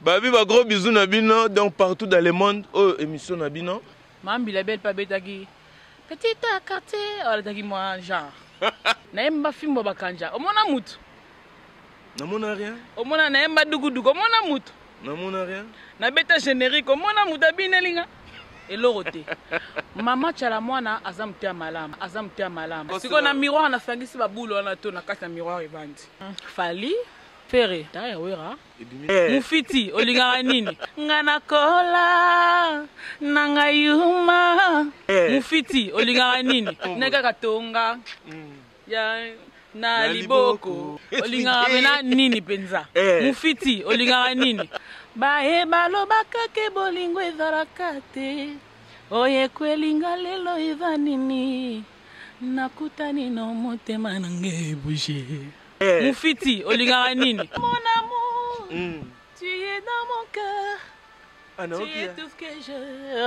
Babi ba gros bisous na bino donc partout dans le monde oyo émission na bino. Mambi la belle pa betaki petit à quartier alataki mwa genre. Nayemba fimbo bakanja omona mutu. Namona rien. Omona nayemba dukuduku omona mutu. Namona rien. Nabeta générique omona mutu abineli nga. Eloko te. Mama Tshala Mwana aza motema malamu, aza motema malamu. Sikoyo na miroir nasangisi babulo wana to na kati ya miroir evandi. Fally, Ferre, ta ya Wera. Mufiti olingaka nini? Nga nakola na nga yuma. Mufiti olingaka nini? Na kaka tonga ya na liboko. Olingaka pena nini penza? Mufiti olingaka nini? Baye balobaka ke bolingo ezalaka te. Oye kwelinga lelo eza nini? Nakutani no motema na nge bouger. Mufiti olingaka nini? Mon amour, tu es dans mon cœur. Ah, tu es tout ce que je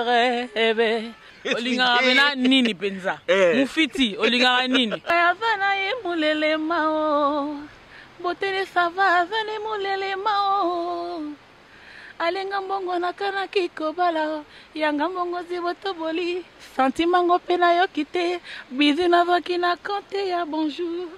rêve. Olingaka pena nini penza? Mufiti olingaka nini? Aza na ye mulelema o. Botele ça va, aza ne mulelema o. Alenga mbongo nakanaki kobala yanga mbongo zibotoboli sentiment ngo pe nayoki te bizu nazwaki na compte ya bonjour.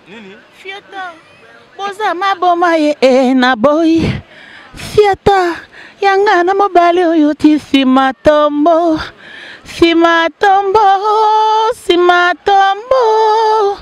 Nini? Fiata. Boza maboma ye e na boy. Fiata yanga na mobali oyo ti sima tombo. Sima tombo, sima tombo.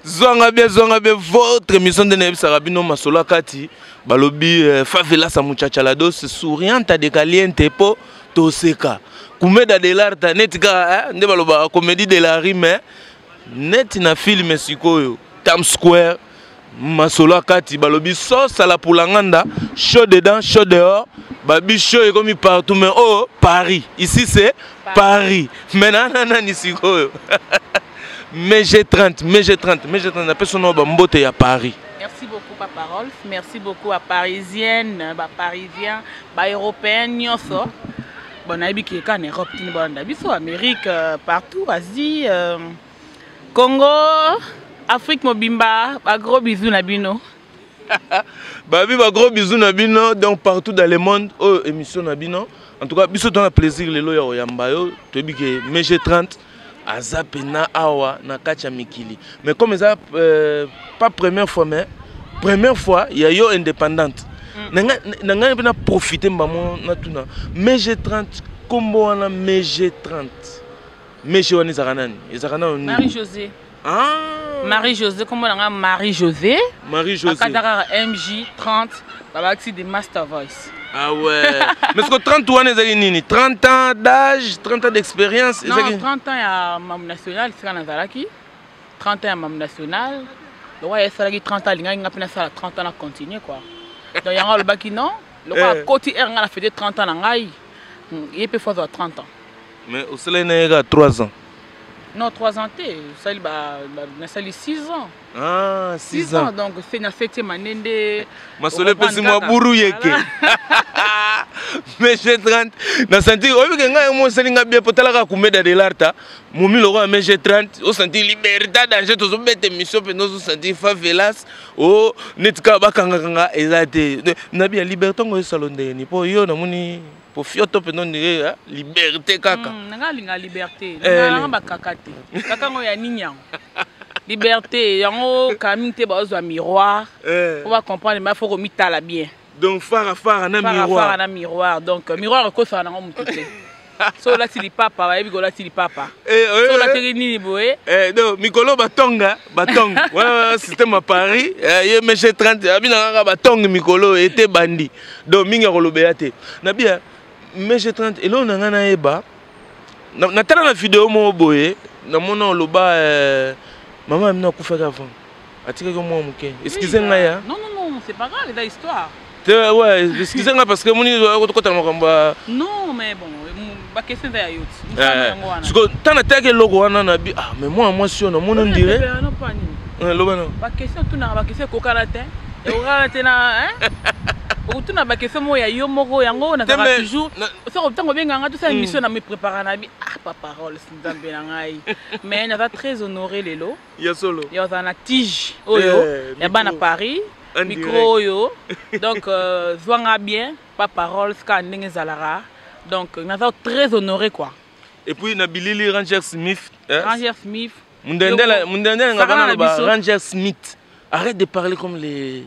Zwanga bien, zwanga bien, votre émission de nayebisaka bino masolo kati balobi favela sa muchacha la dose souriante de caliente po toseka kumeda de l'art neti kaka nde balobaka comédie de la rime neti na film sikoyo Times Square masolo kati balobi sauce à la pulanganda chaud dedans chaud dehors babi chaud ekomi partout mais oh Paris ici c'est Paris mais nanana ni sikoyo mais j'ai 30 mais j'ai 30 mais j'ai 30 napesi no ba mbote ya Paris. Merci beaucoup Papa Rolf, merci beaucoup à Parisienne, ba Parisiens, ba Européens nyonso. Bon nayebi ki eka na Europe tini bolanda biso Amérique partout Asie Congo Afrique mobimba ba gros bisous na bino. Babi ba gros bisous na bino donc partout dans le monde oyo émission na bino. En tout cas biso tona plaisir lelo ya oyamba yo toyebi ke MG 30 aza pena awa na kati ya mikili. Mais comme eza pas première fois mais première fois ya yo indépendante. Na nga pena profiter mbamo na tuna MG 30 kombo wana MG 30. MG wana ezaka nani? Ezaka nani? Marie-Josée. Ah. Marie-Josée, comment on a Marie-Josée? Marie-Josée. Akataka MJ 30, babakisi de Master Voice. Ah ouais. Mais ce que 30 ans, ezali nini? 30 ans d'âge, 30 ans d'expérience, Non, ezali 30 ans ya Mamu National, c'est quand nazalaki. 30 ans ya Mamu National. Donc ouais, ezalaki 30 ans, linga nga pena sala 30 ans na continuer quoi. Donc yango alobaki non, le roi koti er nga na fêter 30 ans na ngai. Il peut faire 30 ans. Mais au soleil na 3 ans. Non, 3 ans te, sali ba, ba, na sali 6 ans. Ah, 6 6 ans. ans, donc c'est na 7e année nde. Masole pesi mwa Okoprendre buru yeke. Voilà. Mais j'ai 30. Na senti oyebi ke ngai mo sali nga bien potalaka kumeda de l'art. Momi loko mais j'ai 30, o senti liberté danger tozo bete mission pe nozo senti favelas. Oh, netika bakanga kanga eza te. Na bien liberté ngo esalo ndeni po yo na moni po fioto pe non dire liberté kaka. Nanga linga liberté. Nanga ba kaka te. Kaka ngo ya nini yango? Liberté yango kami te ba ozwa miroir. Pour ba comprendre mais faut komitala bien. Donc fara fara na Fara, miroir. fara na miroir. Donc miroir ko sala nango mutu te. So lati lipapa, bayebi ko lati lipapa. So lati nini boye? Donc mikolo batonga, batonga. Ouais, ouais, système à Paris, ye meche 30, abina kaka batonga mikolo était bandi. Donc mingi kolobela te. Na bien meche 30 elo na nga na yeba. Natala na video moko boye, namona oloba mama ya bino akufaki avant, atikaki mwa moke. Excuse ngai ya. Non, non, non, c'est pas grave, eza histoire. Te, ouais, excuse ngai parce que moni okotala makambo ya. Non, mais bon, baquestion eza ya yo ti, mosala yango wana. Sikoyo ntango nateyaki eloko wana, nabi: ah, mais mwana mwasi oyo namoni on dirait. Loba na. Baquestion otunaka, baquestion ekokana te, ekokana te na okotuna baquestion moko ya yo moko. Yango nazalaka toujours, soki ntango obenganga tosala émission, na me prépara na bi: ah, pa parole, Nzambe na ngai. Mais naza très honoré lelo. Ya solo. Ya ozala na tige oyo ya bana Paris, micro oyo. Donc zwanga bien, pa parole, kaka ndenge ezalaka. Donc naza très honoré, quoi. Et puis na bilili, Ranger Smith. Ranger Smith. Mundendele, mundendele nga bana ba Ranger Smith. Arrête de parler comme les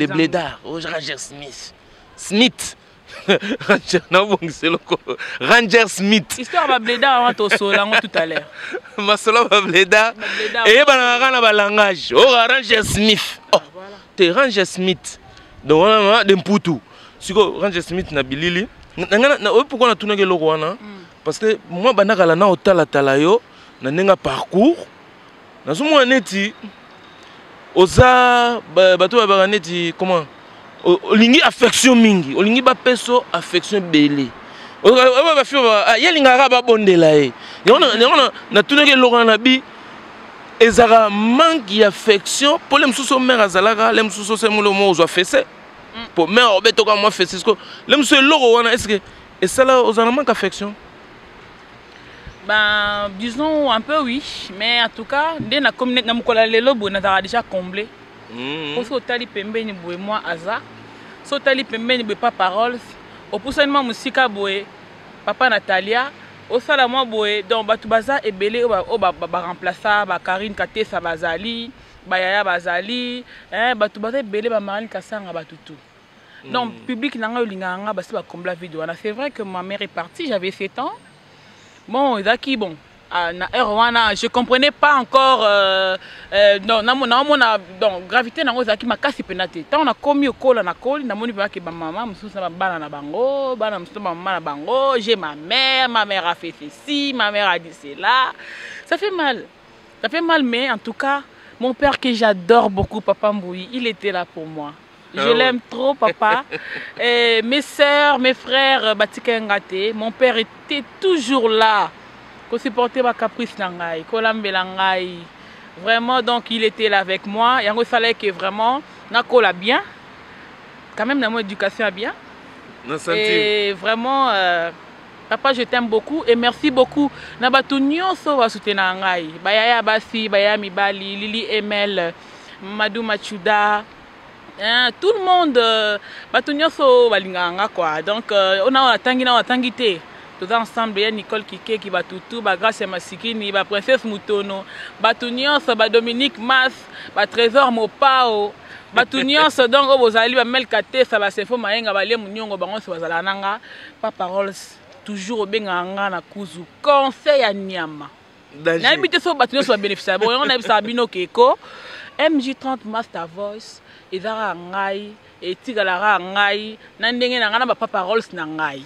blédards. Oh, Ranger Smith. Smith. Ranger, nabongisa eloko. Ranger Smith. Histoire bablédard wana, tosola yango tout à l'heure. Masolo bablédard eyebanaka kaka na balangage oyo Ranger Smith. Oh, te, Ranger Smith. Donc wana de Mputu. Sikoyo Ranger Smith na bilili oyo, pourquoi natunaki eloko wana? Parce que mwa bandakala na otalatala yo na ndenge ya parcours, nazomona neti oza bato babaka neti comment, olingi affection mingi, olingi bapeso affection ebele. Bafi ye alingaka babondela ye. Yango natunaki eloko wana na bi ezalaka manque ya affection, mpo le mosusu mare azalaka, le mosusu osemoli mo ozwa fesse, po mare obetoka mwa fesse. Siko le mosusu eloko wana, est ce que esala ozala manque affection? Ben, disons un peu oui, mais en tout cas, nde na komi na mokolo ya lelo boye, nazalaka déjà comblé. Po soki otali pembeni boye, mwa aza, soki otali pembeni boye, pa paroles, opusani mwa mosika boye, papa Natalia, osala mwa boye. Donc bato baza ebele oyo baremplaça bakarine Katesa, bazali bayaya, bazali bato baza ebele, bamarine Kasanga, bato tout. Donc public na ngai olingaka nga, basi bacombla vide wana. C'est vrai que ma mère est partie, j'avais 7 ans. Bon, ezalaki bon, ah, na heure wana je comprenais pas encore. Non, naomona donc gravité nango ezalaki makasi mpena te. Ntango nakomi okola, nakoli, namoni mpena bamama mosusu na bana na bango, bana mosusu na bamama na bango. J'ai ma mère, ma mère a fait ceci, ma mère a dit cela. Ça fait mal, ça fait mal. Mais en tout cas, mon père que j'adore beaucoup, papa Mbouyi, il était là pour moi. Je l'aime trop, papa. Et mes sœurs, mes frères, batika nga te. Mon père était toujours là. Ko supporter ma caprice na ngai, kolambela ngai. Vraiment, donc il était là avec moi. Yango fallait que vraiment nakola bien. Quand même, dans mon éducation a bien. Et vraiment, papa, je t'aime beaucoup et merci beaucoup. Na bato nyonso basoutenir ngai. Bayaya basi, bayaya mibali, Lili Emel, Madou Machuda, hein, tout le monde, bato nyonso balingaka nga, quoi. Donc ona atangi na atangi te, toza ensemble ya Nicole Kikeki, batutu bagrâce ya Masikini, baprincesse Mutono, bato nyonso, badominique Mas, batrésor Mopao, bato nyonso. Donc oyo bozali bamelka tesa, basefo Mayenga, balie moniongo, bango nyonso bazalaka na nga. Pa paroles, toujours obengaka nga na kuzu conseil ya nyama. Nayebi te so bato nyonso babénéficia bongo. Yango nayebisaka bino keko MJ30 Master Voice ezaka ngai, etikalaka ngai na ndenge na ngai na bapa paroles na ngai.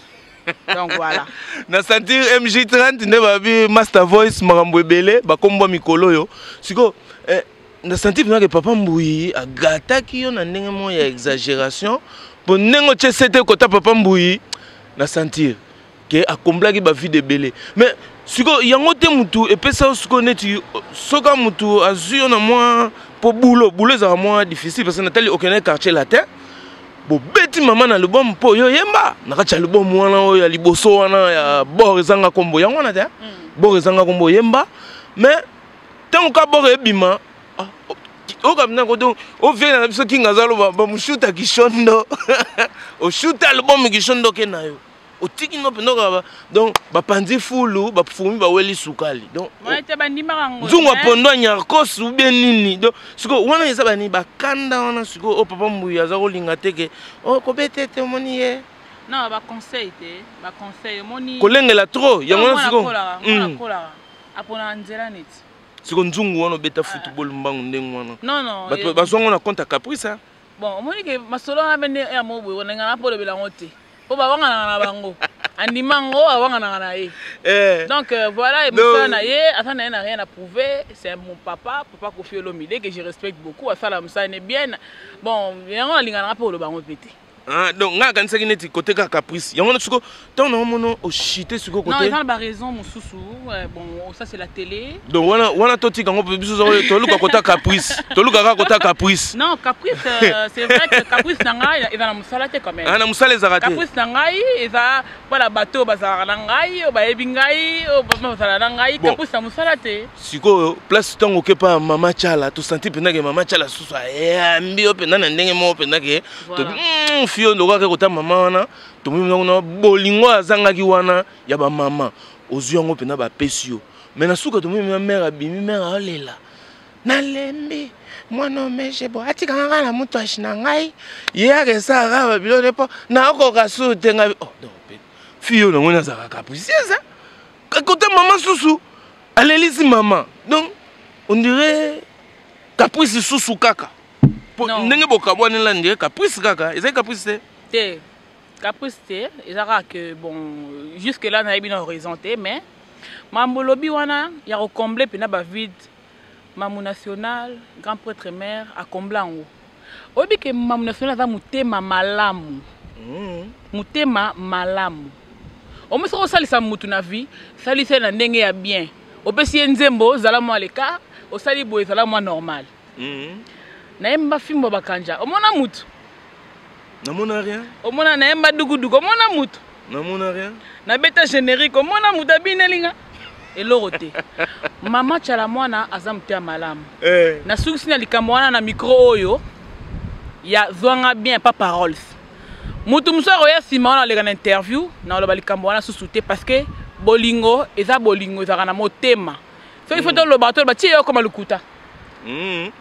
Donc voilà. Na sentir MJ30 nde babi Master Voice, makambo ebele bakombwa mikolo oyo. Sikoyo na sentir mpenza ke papa Mbuyi agataki yo na ndenge moko ya exagération, mpo ndenge otie sete kota papa Mbuyi, na sentir ke akomblaki bavide ebele. Mais sikoyo yango te mutu epesa yo sikoyo neti soka mutu azwi yo na mwa, mpo bulo bulo ezalaka mwa difficile, parce que natali okende Quartier Latin, bobeti mama na album, mpo yo yemba na kati ya album wana oyo ya liboso wana ya bor ezanga nkombo, yango wana te, bor ezanga nkombo, oyemba. Mais ntango ka bor ebima, oyo koto ovie na biso kinga aza loba bamushuta kishondo, oshuta album kishondo ke na yo otiki no mpenza kaka. Donc bapanzi fulu, bafumi, baweli sukali. Donc nzungu apondo anyarkos ou bien nini. Donc sikoyo wana eza bani bakanda wana sikoyo oyo papa Mbuyi aza kolinga te ke kobete te, omoni ye. Non, baconseil te, baconseil omoni. Kolengela trop yango wana sikoyo. Akolaka, apona nzela neti. Siko nzungu wana obeta football mbangu ndenge wana. Non, non. Bato bazwango na compte ya caprice. Bon, omoni ke masolo wana mpe nde ya mo boye, nga na mpo olobela yango te. Mpo bawanganaka na bango, andima yango, awanganaka na ye. Donc voilà, mosala na ye, aza na ye na rien à prouver. C'est mon papa, papa Koffi Olomide, que je respecte beaucoup. Asala mosala ne bien. Bon, yango nalinganaka mpe koloba yango mpe te. Ah, donc nga akanisaki neti kote kaka caprice yango wana. Siko ntango na omona oshite sikoyo. Non. Kote Eza na baraison mosusu. Bon, ça c'est la télé. Donc wana totika yango mpe biso toluka kota caprice, toluka kaka kota caprice. Non, caprice, c'est vrai que caprice na ngai eza na mosala te quand même. Ah, na mosala ezalaka te. Caprice na ngai eza mpona bato oyo bazalaka na ngai, oyo bayebi ngai, oyo bazala na ngai. Bon. Caprice na mosala te. Sikoyo place ntango okepa mama Tshala, tosanti mpenza ke mama Tshala susu ayambi yo mpenza na ndenge moko mpenza ke Voilà. Fio lokaka kota mama wana, tomoni kuna bolingo azangaki wana ya bamama, ozwi yango mpenza, bapesi yo. Mais na suka tomoni mpenza mare abimi, mare aolela: "Nalembi mwana omeshe bo atikanga kaka na mutu na ngai, ye akesala kaka babiloko te mpo naokoka su te ngai." Oh, donc fille oyo nango nazalaka capricieuse kota mama susu alelisi mama. Donc on dirait caprice susu kaka. Po Non. ndenge bokabwanela, on dirait caprice kaka. Ezali caprice te? Te, caprice te. Eza kaka que bon, jusque là nayebi na horizon te, mais mambo lobi wana ya kocombler mpena bavide, mamu national, grand prêtre mare acombler yango. Oyebi ke mamu national aza motema malamu. Motema malamu. Omi soki osalisa mutu na vie, salisa ye na ndenge ya bien. Opesi ye nzembo, zala mwa leka, osali boye, ezala mwa normal. Nayemba fimbo bakanja, omona mutu? Namona rien. Omona nayemba dukuduku, omona mutu? Namona rien. Nabeta générique, omona mutu abinelinga? Eloko te. Mama Tshala Mwana aza motema malamu. Nasukisi na likambo wana na micro oyo ya zwanga bien pa paroles. Mutu mosusu akoya nsima wana, aleka na interview na oloba likambo wana susu te, parce que bolingo eza bolingo, ezalaka na motema. Soki faut toloba, toloba tie yo okoma lokuta.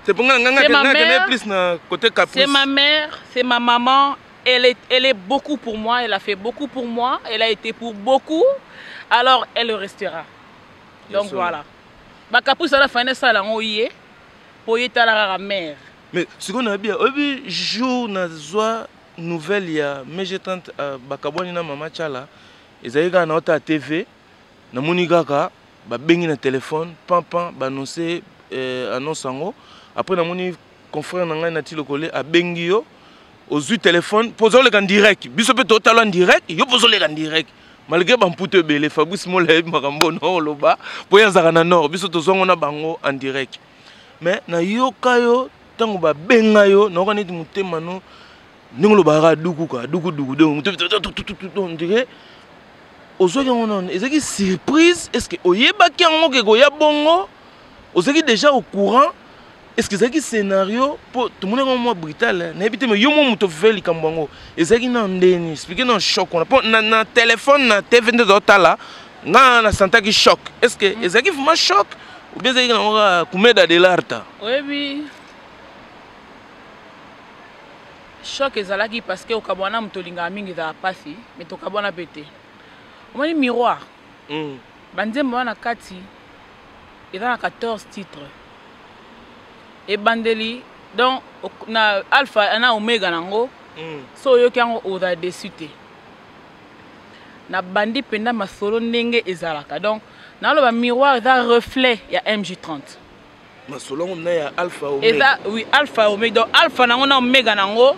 C'est pour nga C'est ma nga mère. plus na côté caprice. C'est ma mère, c'est ma maman. Elle est beaucoup pour moi, elle a fait beaucoup pour moi, elle a été pour beaucoup. Alors, elle le restera. Donc sûr. voilà. Bakapusa la fane sala yango ye po ye tala kaka mère. Mais sikoyo na bia oyebi jour nazwa nouvelle ya MG30, bakabwani na mama Tshala, ezali kaka na ota ya TV, namoni kaka babengi na telefone pampan, baannonce annonce yango. Après namoni confrère na ngai nati lokole abengi yo, ozwi telefone mpo ozoleka en direct. Biso mpe totala en direct, yo mpo ozoleka en direct malgré bamputu ebele. Fabrice Mola ayebi makambo na oloba mpo ye azalaka na nord, biso tozwango na bango en direct. Mais nayoka yo ntango babenga yo, nayoka neti motema no ndenge olobaka dukuka dukuduku. Donc on dirait ozwaki yango nano, ezalaki surprise? Est ce que oyebaki yango ke koya bongo? Ozalaki déjà au courant? Est ce que ezalaki scénario? Mpo tomonaki yango mwa brutal, nayebi te. Mais yo mo moto fe likambo yango ezalaki na ndeni, explique na choc wana, mpo na telefone na TV nde tozotala, nga nasantaki choc. Est ce que ezalaki vraiment choc ou bien ezalaki nango kaka commedia dell'arte? Oyebi, choc ezalaki parce que okabwana moto olingaka mingi, ezala mpasi. Mais tokabwana mpe te. Omoni miroir, banzembo wana kati eza na 14 titres, ebandeli donc na alpha na omega nango. So oyoki yango, ozala déçu te. Nabandi mpenza masolo ndenge ezalaka. Donc naloba miroir eza reflet ya MJ30. Masolo yango na ya alpha omega. Eza, oui, alpha omega. Donc alpha nango na omega nango,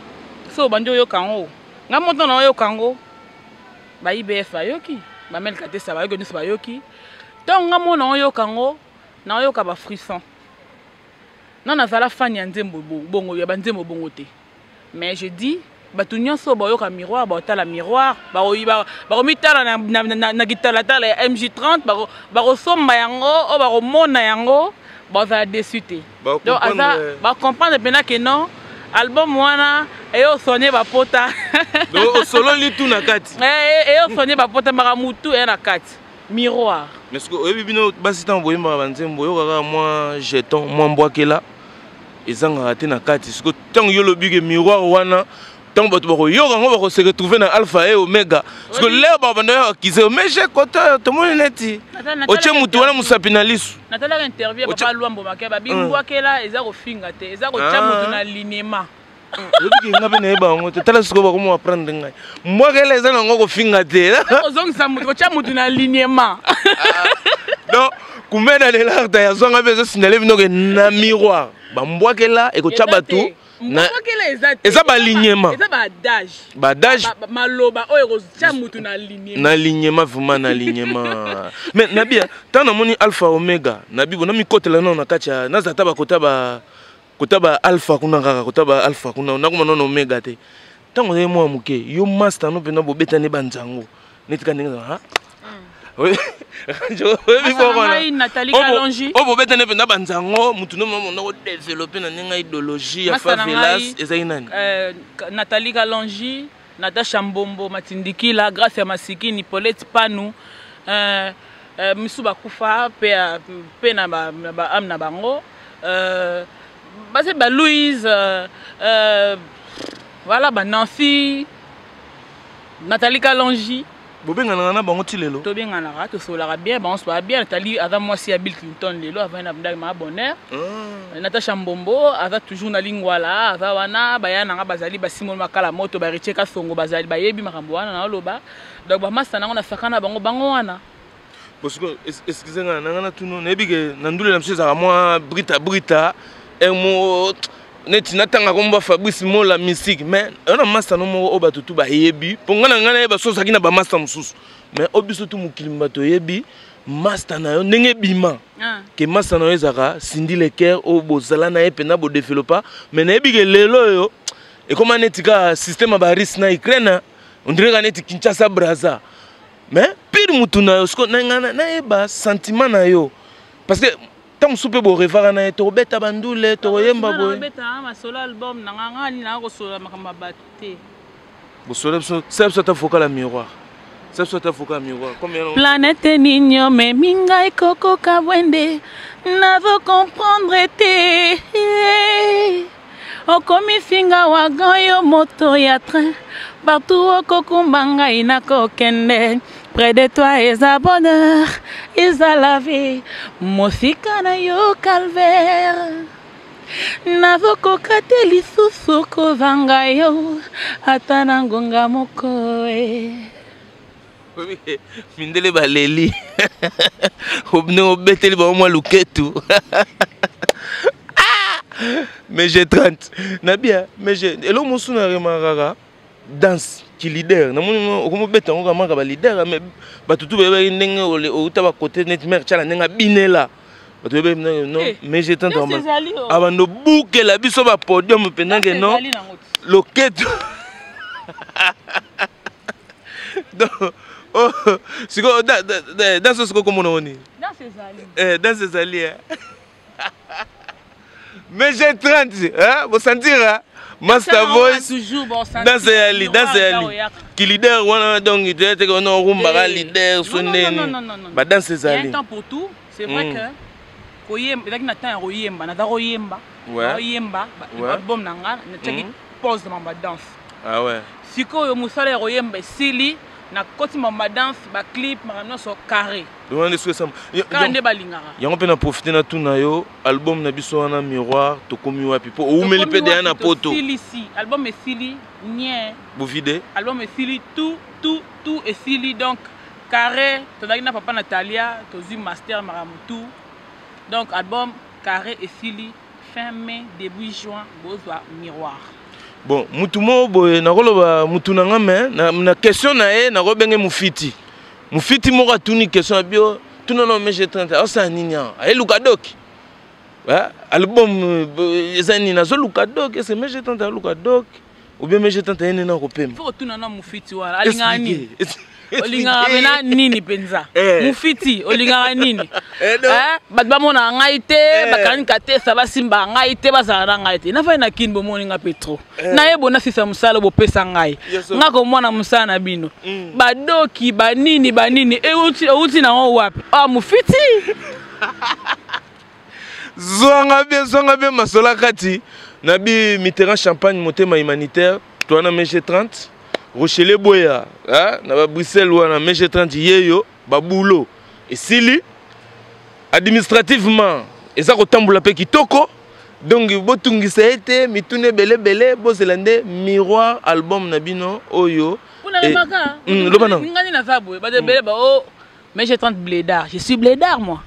so obandi oyoka yango, nga moto na oyoka yango, ba IBF bayoki, bamelka te, sa bayoki nyonso bayoki. Ntango nga mona oyoka yango, naoyoka bafrisson. Na nazala fan ya nzembo bongo, ya banzembo bongo te. Mais je dis, bato nyonso oyo bayoka miroir, baotala miroir, bakomitala na kitalatala ya MJ30, bakosomba yango, oyo bakomona yango, bazala déçu te. Donc aza bacomprendre mpena ke non, album wana eyosoigne bapota. Osololi tu na kati. Eyosoigne bapota, maka mutu eya na kati miroir. Mais soki oyebi bino basi, ntango boyembaka banzembo, oyokaka mwa jeton, mwa mbwakela ezangaka te na kati. Siko ntango yo olobi ke miroir wana, ntango bato bakoyoka yango, bakose retrouver na alpha e omega. Siko leo bakobanda oyo akize omege kote oyo tomoni neti otie mutu wana mosapi na lisu. Natalaka interview ya papa Lwambo Make, babimbwakela eza kofinga te, eza kotia motu na linema. Oyebiki nga mpe nayeba yango te. Tala sikoyo bakomi apprendre ngai mbwakela eza nango kofinga te. Kozongisa motu, kotya motu na alignement. Donc kumena de l'art ya zwanga mpe ezosignale bino ke na miroir bambwakela ekotya bato. Mbwakela eza te. Eza baalignement. Eza baadage. Baadage. Maloba oyo ekotya motu na alignement. Na alignement, vraiment na alignement. Mais nabia ntango namoni Alpha Omega nabi bona mikotela nano na kati ya naza ata bakota ba kota ba Alpha kuna, kaka kota ba Alpha kuna, nakoma nano Omega te. Ntango ozali mwa moke, yo master no mpena bobetani banzango neti ka ndenge ha Nathalie Kalonji. Oyo bobetani mpenza banzango, mutu no mona kodevelope na ndenge idéologie ya favelas ezali nani? Nathalie Kalonji, Natasha Mbombo Matindikila, Grâce ya Masikini, Paulette Panu, misu bakufa mpe na baame na bango, base ba Louise, voilà, ba Nancy, Nathalie Kalonji. Bobenganaka na bango ti lelo? Tobenganaka, tosololaka bien, bango so bien. Nathalie aza mwasi ya Bill Clinton lelo, avandi na ndako ma bonheur. Natasha Mbombo aza toujours na Lingwala, aza wana. Baya nanga bazali basimoli makala moto, baretie Kasongo, bazali bayebi makambo wana naoloba. Donc bamasa nango nasaka na bango, bango wana. Bosiko, excuse nga, nanga natunu, nayebi ke na ndule na biso ezalaka mwa brita brita mo neti natanga kombo Fabrice Mola mystique, mais ona master no moko oyo bato tu bayebi, mpo nga na ngai nayeba so ozalaki na bamaster mosusu, mais oyo biso tu mokili bato oyebi master na yo ndenge ebima ke master na yo ezalaka Cindy Leker oyo bozala na ye mpenza bodevelopa. Mais nayebi ke lelo oyo ekóma neti kaka système ya barusse na Ukraine, on dirait kaka neti Kinshasa Braza. Mais pire mutu na yo siko nayeba sentiment na yo, parce que ntango mosusu mpe borevaka na ye, tokobeta bandule, tokoyemba boye. Obetaka masolo album na nga, nga nini, nanga kosolola makambo ya bato te. Bosolola biso, sala biso ata vocal ya miroir, sala biso ata vocal ya miroir comme Planète nini omemi ngai kokoka bwende, nazo comprendre te. Okomi singa wagon, yo moto ya train, partout okokumba ngai nakokende. Près de toi eza bonheur, eza la vie, mosika na yo calvaire. Nazokoka te lisusu kozanga yo ata na ngonga moko e. Mindele baleli ndenge obeteli bango mwa luketu. Mais j'ai 30 na bien, mais j'ai eloko mosusu na remarkaka, danse ki leader. Namoni okomobeta yango kamaka baleader, mais bato tu bayebaki ndenge outa bakote neti mare tiala ndenge abinela bato bayebaki non. Mais j'ai 30, abando bukela biso bapodium mpenza ke non, loketo. Donc oh, sikoyo danse, sikoyo komona oni danse ezali. Mais j'ai 30 hein, bosentir hein? Master Voice, danse eyali, danse eyali ki leader wana. Donc tete ono orumbaka leader so ndeni badanse ezali. Temps pour tout, c'est vrai que koyemba ezalaki na temps ya koyemba, naza koyemba, koyemba album na nga, natiaki pause na mambo danse. Ah ouais. Sikoyo mosala ya koyemba esili, nakoti mambo danse, baclip, makambo nyonso carré. Wana nde soki esama. Kaka nde balingaka. Yango mpe na profite na tuna yo, album na biso wana miroir, tokomi wapi? Mpo oumeli mpe deya na poto. Tosilisi album, esili nie. Bovide. Album esili, tout tout tout esili. Donc carré, tozalaki na papa Natalia, tozwi master, makambo tout. Donc album carré esili, fin mai début juin bozwa miroir. Bon, mutu moko boye nakoloba mutu na nga, me na question na ye nakobenge mofiti, mofiti moko atuni question ya bio, tuna na mege 30 aosala nini awa, ayeluka doki album eza nini, azoluka doki ese mege 30 aluka doki ou bien mege 30 aye nini akopema? Faut otuna na mofiti wana, alingaka nini, olingaka mena nini mpenza? Mofiti, olingaka nini? Bato bamonaka ngai te, bakanika te, sa basimbaka ngai te, bazala na ngai te. Nafai na kini, bomoni nga mpe trop. Nayebo nasisa mosala bopesa ngai, nga komwana mosala na bino. Badoki banini banini euti nango wapi? Ah, mofiti. Zwanga bien, zwanga bien masolo kati na bi Mitterrand Champagne, motema humanitaire to wana mege 30 Rochelet Boya na ba Bruxelles wana mege 30 yeyo babulo esili administrativement, eza kotambola mpe kitoko. Donc botungisa ye te, mituna ebelebele, bozela nde Miroir, album na bino oyo. Loba na ngani naza boye, bato ebele ba o mais j'ai 30 blédard, je suis blédard, moi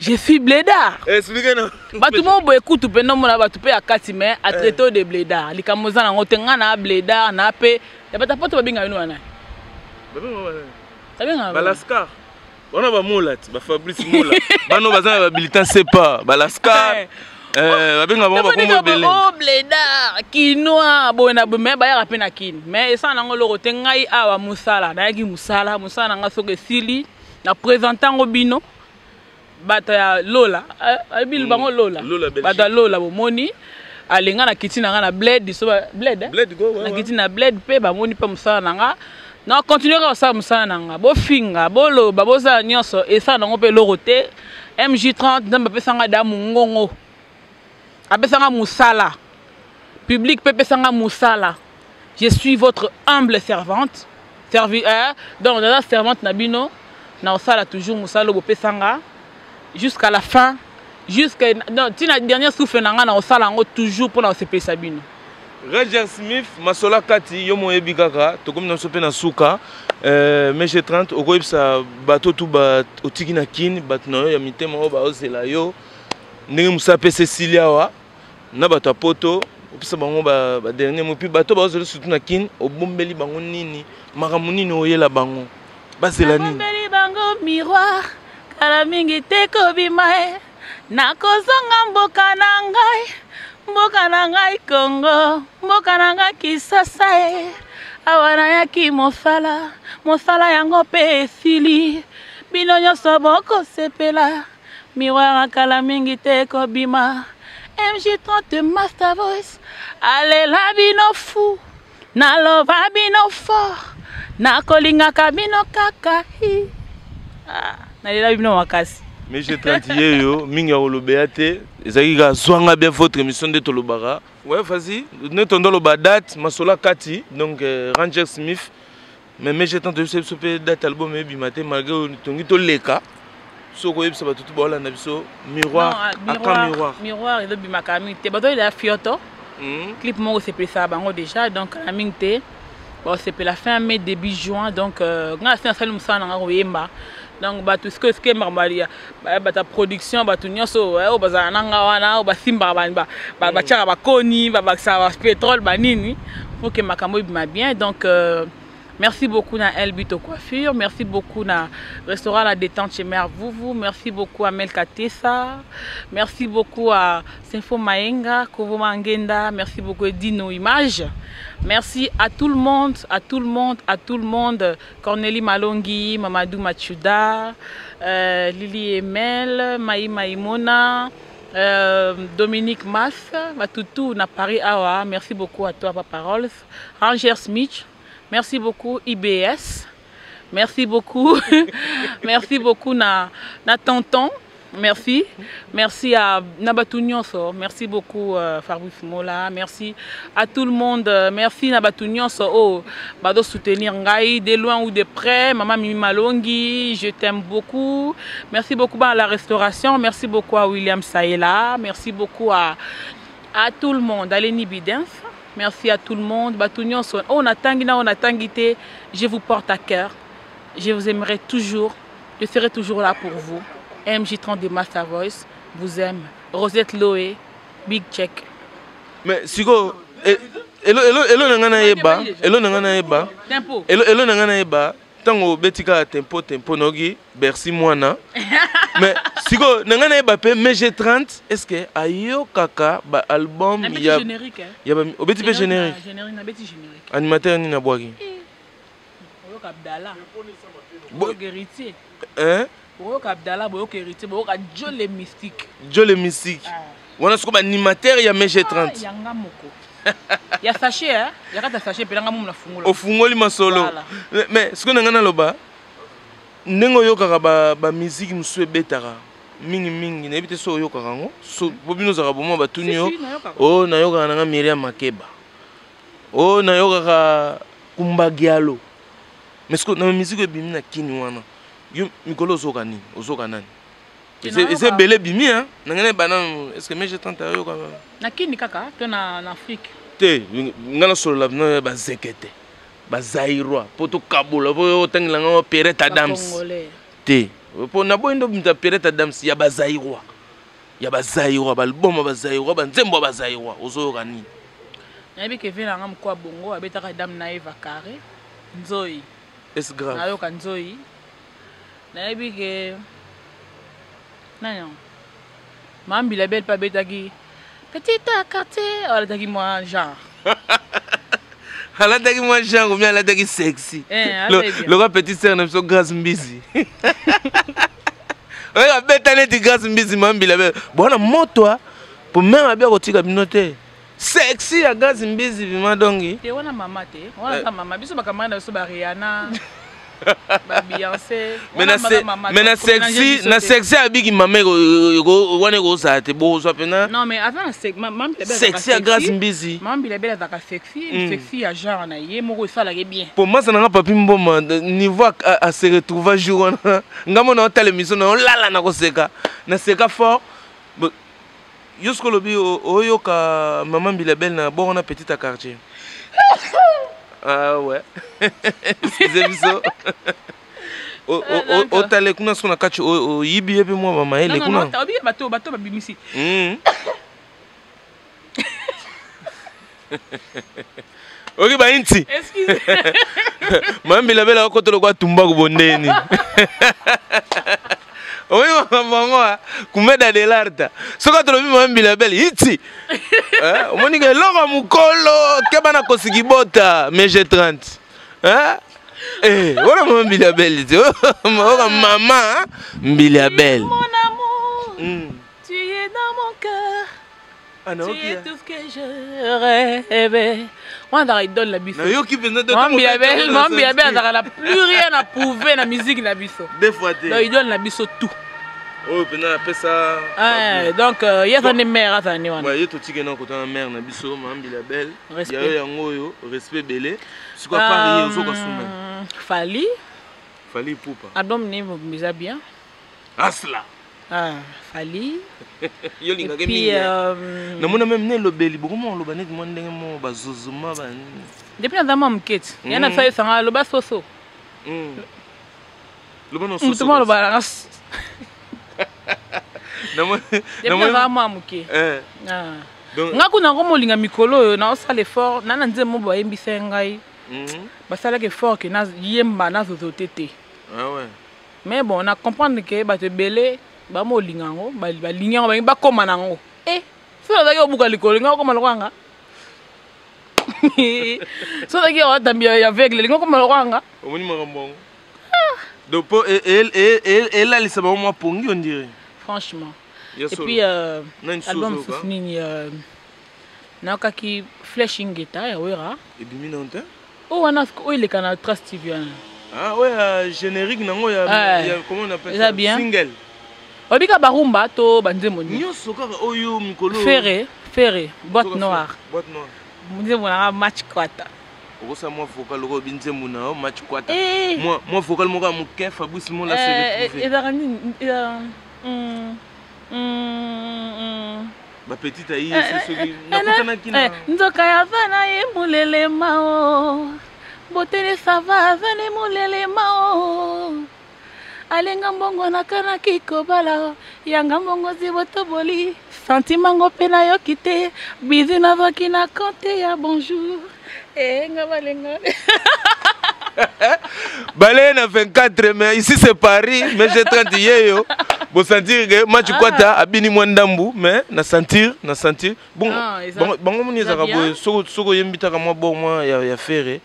je suis blédard. Explique na bato moko boye kutu mpe nomona bato mpe ya kati, mais atraité de blédard, likambo eza nango te. Nga na blédard na mpe ya bato poto babenga bino wana. Babengaka Balascar wana, bamola ti bafabrice Mola, bano baza na babulletin sepa, balascar babenga bango bakombo ebele. O blédard kinois boye na boye, mais bayaka mpe na kini, mais esala nango eloko te. Ngai awa mosala nayaki, mosala na nga soki esili, na présente yango bino bato ya Lola, ayebi bango Lola. Lola Belgique. Bato ya Lola bomoni alenga na kiti na nga na bled so bled, eh? Bled go, ouais, Na ouais. kiti na bled mpe bamoni mpe mosala na nga, na continue kaka kosala mosala na nga. Bofinga, boloba, bosala nyonso, esala nango mpe eloko te. MJ30, Nzambe apesanga da mongongo, apesanga mosala, public mpe epesanga mosala. Je suis votre humble servante, servi, eh? Donc naza servante na bino, na kosala toujours mosala oyo bopesanga jusqu'à la fin, jusqu'à non, ntina dernier souffle na nga, na kosala yango toujours mpona kosepelisa bino. Roger Smith, masola kati yo moyebi kaka, tokomi na biso mpe na suka. MJ30, okoyebisa bato tu otiki na Kini, bato na yo ya mitema oyo baozela yo ndenge mosala mpe esili awa, na bato ya poto, opesa bango badernier mot, puis bato baozela surtout na Kini, obombeli bango nini, makambo nini oyela bango, bazela nini? Nabombeli bango Miroir, kala mingi te kobima e. Nakozonga mboka na ngai, mboka na ngai Kongo, mboka na ngai Kisasa e. Awa nayaki mosala, mosala yango mpe esili. Bino nyonso bokosepela, Miroir akala mingi te kobima. MJ30 Master Voice alela bino fu, naloba bino fort, nakolingaka bino kaka hi. Ah, nalela bino makasi. MJ30 ye yo, mingi ya koloba te, ezalaki kaka zwanga bien votre émission nde tolobaka. Ouais, vas-y, nde tondo loba date, masola kati. Donc Ranger Smith, mais MJ30, toyebisa biso mpe date album ebima te, malgré tongi toleka. Soki oyebisa bato tu baolanda biso, Miroir aka Miroir. Miroir ezobimaka mingi te, bato oyela fioto. Clip moko esepelisaka bango déjà, donc kala mingi te basepela, fin mai, début juin. Donc ngai asi nasali mosala na nga koyemba, donc bato sikoyo esike makambo ya bato ya production, bato nyonso oyo bazala na nga wana, oyo basimbaka, batiaka bakoni, babakisaka bapétrole, banini, pour que makambo ebima bien. Donc merci beaucoup na Elbito Coiffure, merci beaucoup na restaurant La Détente chez Mère Vouvou, merci beaucoup à Melka Tessa, merci beaucoup à Sinfo Maenga, Kovo Mangenda, merci beaucoup à Dino Image. Merci à tout le monde, à tout le monde, à tout le monde. Cornélie Malongi, Mamadou Machuda, Lily Emel, Maï Maïmona, Dominique Mass, Matoutou na Paris awa. Merci beaucoup à toi, Papa Rolls. Ranger Smith, merci beaucoup IBS. Merci beaucoup. Merci beaucoup na tonton. Merci. Merci à Nabatou nyonso. Merci beaucoup Fabrice Mola. Merci à tout le monde. Merci Nabatou nyonso. Oh, bado soutenir ngai de loin ou de près. Maman Mimi Malongi, je t'aime beaucoup. Merci beaucoup à la restauration. Merci beaucoup à William Saela. Merci beaucoup à tout le monde. À Lenny Bidens. Merci à tout le monde. Batou nyonso. Oh, on a tangi na, on a tangi te. Je vous porte à cœur. Je vous aimerai toujours. Je serai toujours là pour vous. MJ30 de Master Voice vous aime. Rosette Loé, big check. Mais siko elo elo elo na nga nayeba, elo na nga nayeba. Tempo. Elo elo na nga nayeba, ntango obeti kaka tempo tempo, noki Bercy mwana. Mais siko na nga nayeba mpe MG30, est ce que ayokaka ba album Nabeti ya générique, hein? Ya ba obeti mpe générique. Générique, nabeti générique. Animateur nini abwaki? Oyoka Abdallah. Boyoka Héritier. Hein? Boyoka Abdallah, boyoka Héritier, boyoka Joe le Mystique. Joe le Mystique. Ah. Wana siko ba animateur ya MG30. Ah, yanga moko. Ya sachet, hein? Ya kata sachet pe nga mumu na fungola. Ofungoli masolo. Voilà. Mais siko na nga naloba, ndenge oyokaka ba musique mosusu ebetaka mingi mingi, nayebi te so oyokaka yango. So, po bino ozalaka bomwa batuni yo. Si, si, nayokaka. Oh, nayokaka nanga Miriam Makeba. Oh, nayokaka Kumbagialo. Mais siko na musique ebimi na kini wana, yo mikolo ozoka nini? Ozoka nani? Eza ebele ebimi na ngai nayeba nanu, est ce que MG 30 ayoka? Na kini kaka to na Afrique? Te, ngai nasolola bino bazeke te, bazaïrois, mpo tokabola, mpo otangela ngai Pierrette Adams te, mpo naboyi ndo bimita Pierrette Adams ya bazaïrois, ya bazaïrois, baalbum ya bazaïrois, banzembo ya bazaïrois. Ozoyoka nini? Nayebi ke vie na nga moko ya bongo abetaka Dame na Eva Carré, Nzoi. Est grave. Nayoka Nzoi. Nayebi ke nani yango, Mambila Bel mpe abetaki Petit Quartier, alataki mwa genre. Alataki mwa genre ou bien alataki sexy loka petite sœur na biso Grâce Mbizi oyo abeta neti Grâce Mbizi. Mambila Bel bona moto po mare abi akotika bino te, sexy ya Grâce Mbizi bima dongi. Te, wana mama te, wana aza mama. Biso bacamarade na biso, baRihanna, baBeyoncé. Mais na sexy, na sexy abiki mama wana ekozala te, bozwa mpena. Non, mais aza na sexy ya Grâce Mbizi. Mambila Bel azalaka sexy, sexy ya genre na ye moko esalaka bien. Po masa nanga Papi Mboma, niveau ase retrouva jour wana, nga mona otala émission na olala na koseka, naseka fort. Yo soki olobi oyoka mama Mbila Bel na bongo na Petit à Quartier. Ah ouais, excusez biso, otale kuna so na kati oyibi ye mpe mwa bamayele kuna. Bato bato babimisi. Oki bainti Mambila Bela okota lokwa tumbaku bondeni oyi makambo yango kumeda de l'arta. Soki atolobi Mambila Bele iti, omoni ke eloko ya mokolo keba na kosiki bota MG 30 wana Mama Mbilia Bel te, oka mama Mbilia Bel. Mon amour, tu es dans mon cœur. Ah, tu es tout ce que je rêvais. Wana azalaka idole na biso. Nayoki mpenza. Mambila Bel azalaka na plus rien à prouver na musique na biso. Deux fois te. Donc idole na biso tout. Oyo mpenza napesa. Donc ye aza nde mare, azala nde wana. Ye totike na kota na mare na biso Mambila Bel yayo yango oyo, respect ebele. Sikoyo apart ye, ozoka suna? Fally. Fally Ipupa. Album ne eza bien. Asla. Ah, Fally. Yo olingaka mingi, namona meme na elobeli bokoma oloba neti mwa ndenge mo bazozoma banini. Depuis naza mwa moke ti ya na salisanga aloba soso. Loba na. Motu mwa aloba nanga depuis nazala mwa moke. Nga kuna yango molinga mikolo oyo naosala effort na na nzembo mo bayembisa ngai, basalaki effort ke nayemba nazozo te te. Mais bon, na comprendre ke bato ebele bamolinga yango, balingi yango, balingi bakóma na yango. E so nazalaki kobuka likolo, linga okóma lokwanga. So ozalaki awatambi ya aveugle, linga okóma lokwanga. Omoni makambo yango, donc mpo elalisa bango mwa pongi, on dirait. Franchement. Et puis album mosusu nini nayokaki? Flèche Ingeta ya Wera. Ebimi nano te. Oyo wana oyo eleka na Trace TV wana. Ah oyo ya générique nango ya, comment on appelle? Eza bien. Single. Obika barumba to banzembo nini? Nyonso kaka oyo mikolo. Ferre, Ferre, Boîte Noire. Boîte Noire. Nzembo nanga Match Kwata. Okosala mwa vocal oko obi nzembo na yo Match Kwata, mwa vocal moko ya moke, Fabrice Mola se retrouve. Ezalaka nini? Bapetite ayi ese soki nakutanaki na Nzoka ya vana ye molelema o botele sava azali molelema o alenga mbongo nakanaki kobala yanga mbongo zibotoboli sentiment mpe nayoki te bizu nazwaki na compte ya bonjour enga balenga. Bale na 24, mais ici c'est Paris, mais j'ai 30 yeyo bosentir ke Match Kwata abini mwa ndambu, mais na sentir, na sentir bon. Bango moni ezalaka boye, soki oyembi taka mwa bo mwa ya Ferre,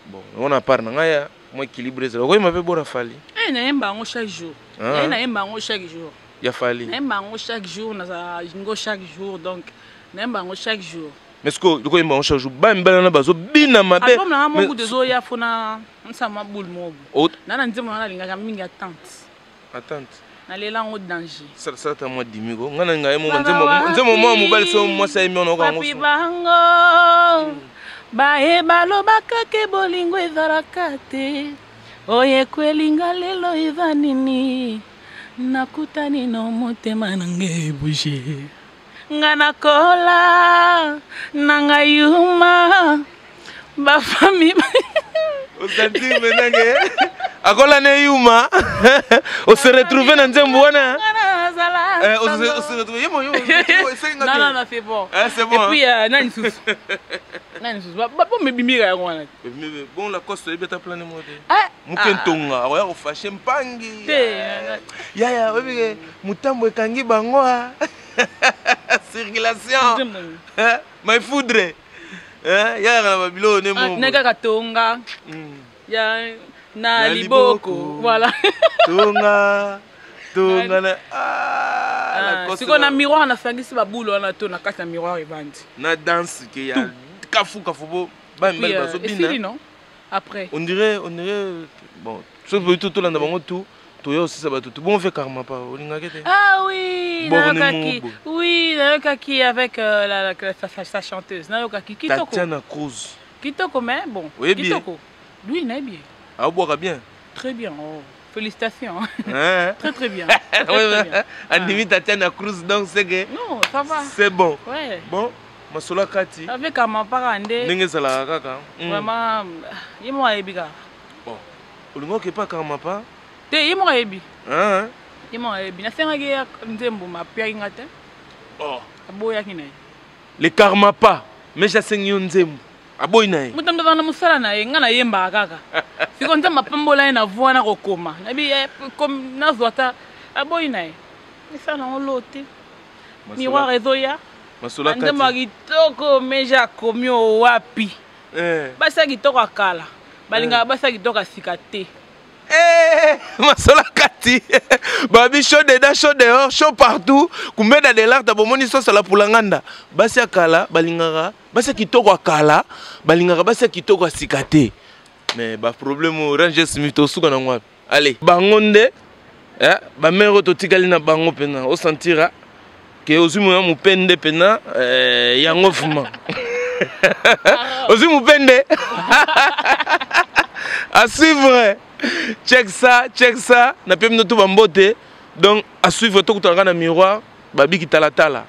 bon, wana part na ngai ya mwa équilibre ezala, okoyemba mpe bora Fally. Nayemba yango chaque jour, nayemba yango chaque jour. Ya Fally. Nayemba yango chaque jour, nazala ngo chaque jour, donc nayemba yango chaque jour. Mais sikoyo okoyemba yango chaque jour, bamibali wana bazobina mabe. Album nanga moko tozoya fona nsama mwa boule moko na na nzembo nanga nalingaka mingi, Attente. Attente. Nalela yango danger. Salata mwa dimiko, ngai na ngai mo nzembo mwa mobali so mwasi ayembi wana oka yango. Papi bango baye balobaka ke bolingo ezalaka te, oyo ekwelinga lelo eza nini? Nakutani no motema na ngai ebouge nga nakola na ngai yuma bafami. Osentir maintenant ke akola ne yuma, ose retrouve na nzembo wana. Eh, ose retrouve ye moyo. Non, non, non, c'est bon. Eh, c'est bon. Et puis euh, nani susu, nani susu bomebimika yango wana. Bon, Lacoste oyebi ata plane moko te. Ah, moke ntonga akoya kofashe mpangi. Te. Yaya, oyebi ke motambo ekangi bango a circulation my foudre yayaka na babiloko ne. Mo ne kaka tonga ya na liboko, voilà. Tonga, tonga na. Sikoyo na miroir nasangisi babulu wana to na kati na miroir evandi. Na danse ke ya kafu kafu bo bamibali bazobina. Non, après. On dirait bon, soki boyi to tolanda bango tu toya osisa bato tu bon fe karma pa olingaki te. Ah oui, nayokaki, oui, nayokaki avec la, sa chanteuse, nayokaki kitoko. Tatiana Cruz. Kitoko, mais bon. Oyebi? Kitoko, oui, nayebi ye. Aobwaka bien. Très bien, oh. Félicitations. Très très bien. Très, très bien. Andimi Tatiana Cruz, donc c'est que Non, ça va. C'est bon. Ouais. Bon, masolo kati. Avec Kamapaka nde. Ndenge ezalaka kaka. Vraiment, ye moko ayebi kaka. Bon, olingi okepa Karmapa? Te, ye moko ayebi. Ye moko ayebi. Nasengaki ye nzembo, mapiaki nga te. Oh. Aboyaki na ye. Le Karmapa, mais jasengi yo nzembo, aboyi na ye. Moto azala na mosala na ye, ngai nayembaka kaka. Sikoyo Nzambe apambola ye na voix na kokoma. Nayebi nazwa ata aboyi na ye. Esala nango lo te. Miroir ezoya. Masolo. Nzembo ya kitoko, meja akomi o wapi? Basi ya kitoko ya kala balingaka basi ya kitoko ya sika te. Masolo kati babi chaud dedans, chaud dehors, chaud partout. Kumbeda de l'art bomoni sosala pulanganda. Basi ya kala balingaka basi ya kitoko ya kala balingaka basi ya kitoko ya sika te. Mais baproblème orange Smith tosuka nango wapi? Allez, bango nde bamare oyo totikali na bango mpena osentira ke ozwi moya mopende mpena yango vraiment ozwi mopende. À suivre, check ça, check ça. Napemi no to bambote. Donc à suivre, tokutanaka na miroir babiki talatala.